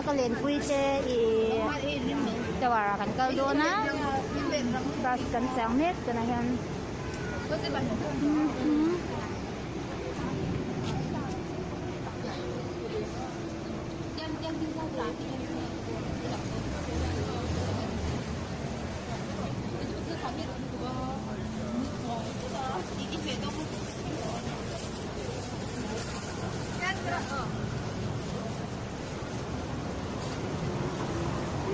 ka lenpui te ih tower ah kan kal dawn a bus kan chang mek tunah hian.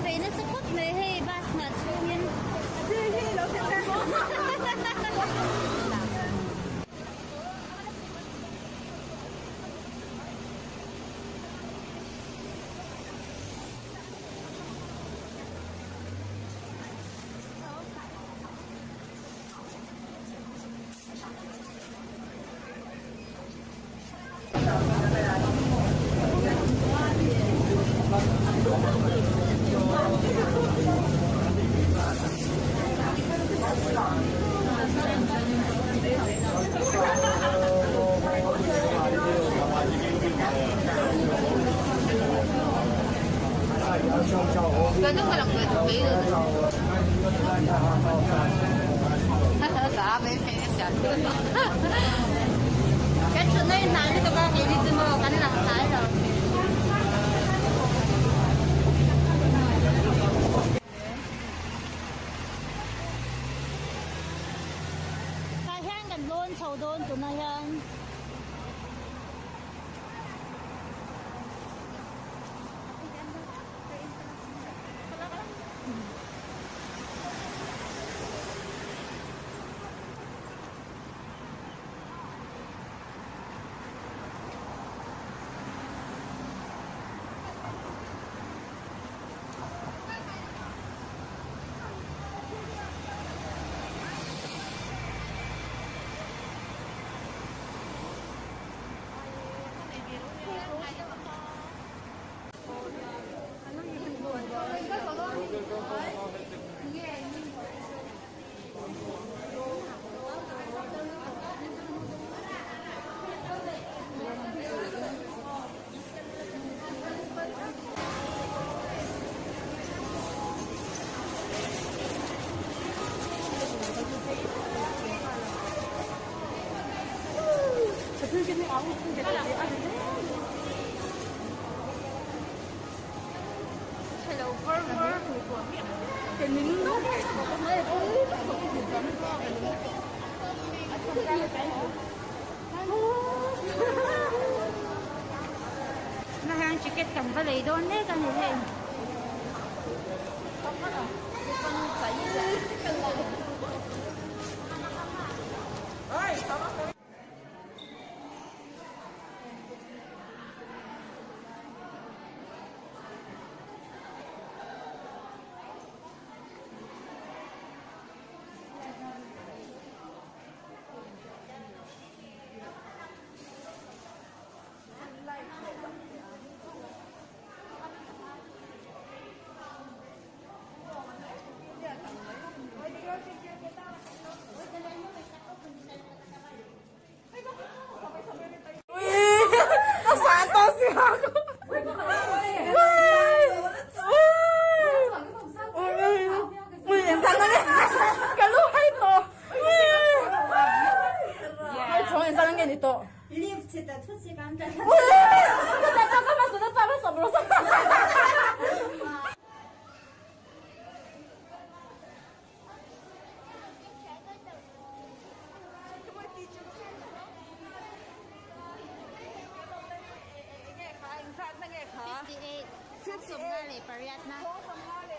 Bei nasa khawp mai hei bus nghah chhungin. Kan thutna in hnai lutuk a keini chu maw kan lang hnai lo. Tah hian kan lawn chho dawn tunah hian. Na hian ticket kan va lei dawn mek a ni hei.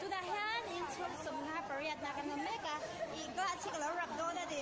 Tunah hian inchhung 58 na kan awm mek a, ih glass hi ka lo rap dawn a ni.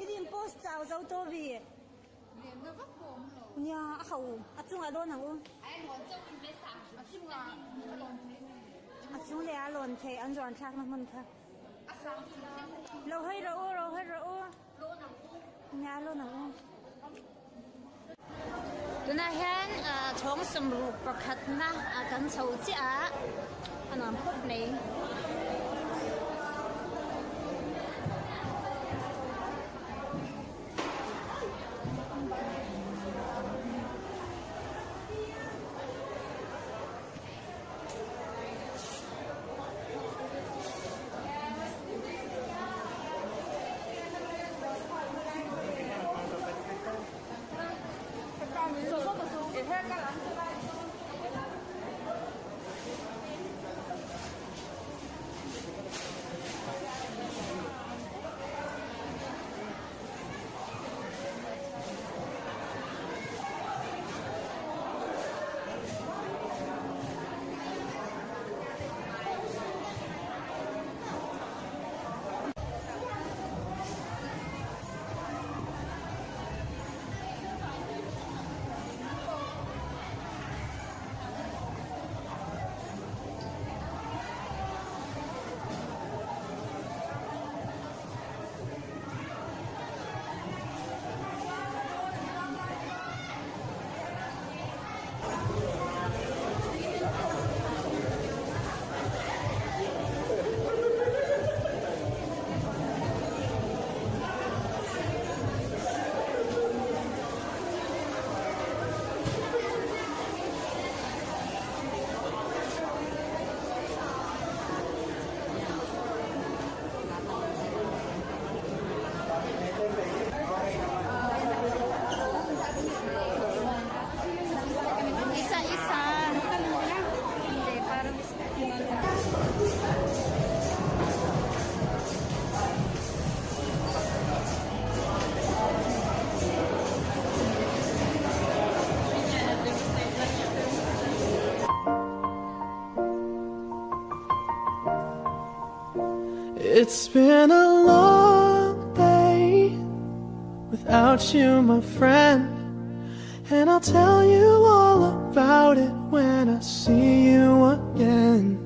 I din post chau zo tawh vi. Nia a ho a chungah dawn ang u. A chung leh a lawn theih an zuan thlakna hmun kha. Lo hawi rawh u, lo hawi rawh u. Nia lawn ang u. Tunah hian chhawng sawmruk pakhatna kan chho chiah a, a nuam khawp mai. Isa-isa. Hindi, parang It's been a long day without you, my friend. And I'll tell you all about it when I see you again.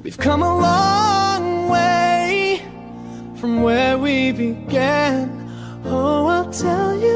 We've come a long way from where we began. Oh, I'll tell you.